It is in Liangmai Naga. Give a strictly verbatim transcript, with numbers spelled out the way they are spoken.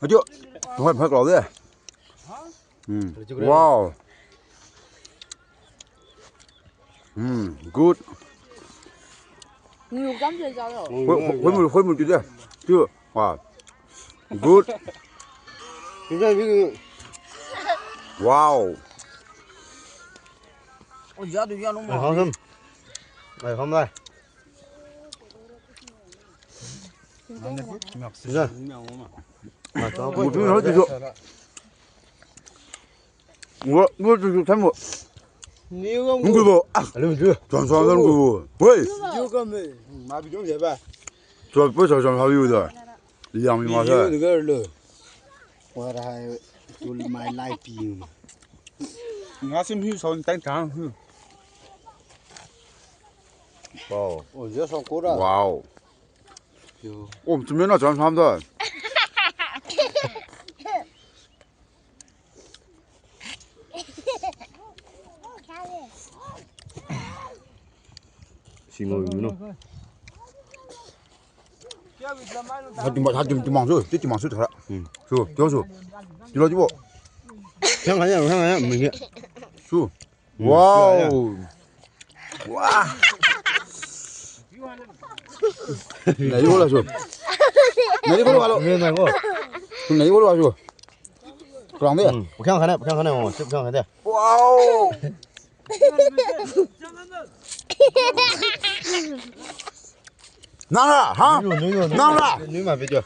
Adio, hoi, hoi, kau de. Hmm. Wow. Hmm, good. Hoi, hoi, hoi, hoi, hoi, hoi, hoi, wow. Good. Wow. Ai, hom. Ai, hom lai. Ina. Mo tu ho tu. Wo, wo tu tu thaimo. Ni wo. Ngui bo. Ah. Alu ju. Chuan chuan dan ngui bo. Woi. Ju ka me. Ma bi jong je ba. Chuan poi chuan chuan ha yu da. Yang mi ma sa. Ni wo ga lo. What I will my life be. Nga sim hiu son tang tang. Wow. Oh, just so cool. Wow. Yo. Oh, tu me na chuan chuan da. Simo no. Hati ma, hati ma su, ti ma su thara. Hmm. Su, tio su. Tilo tibo. Hang haya, hang haya, mi. Su. Wow. Wah. Nai yo la su. Nai yo la lo. Nai yo la su. Kurang de. Hmm. Pakhang khane, pakhang khane, oh, sip khang khane. Wow. Nang ra, ha? Nui, nui, nui, nui. Nang ra. Nui ma video.